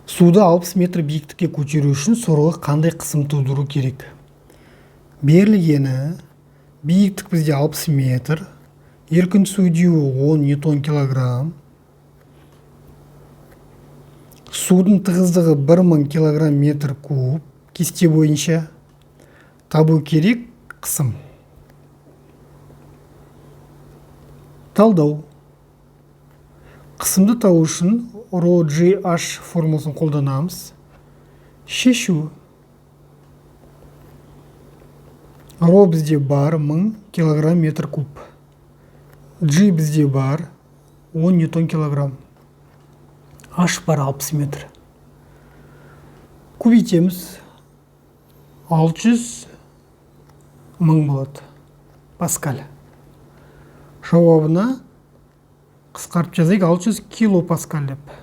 Суды 60 метр биіктікке көтеру үшін сорғы қандай қысым тудыру керек? Берілгені: биіктік бізде 60 метр, еркін түсу үдеуі 10 ньютон килограмм, судың тығыздығы 1000 килограмм метр куб. Кесте бойынша табу керек қысым. Талдау. Қысымды табу үшін ρ g h формуласын қолданамыз. Шешу. Ро бізде бар 1000 килограмм метр куб. G бізде бар 10 ньютон килограмм. H бар 60 метр. Көбейтеміз. 600 мың болады паскаль. Жауабына қысқартып жазайық, 600 килопаскаль деп.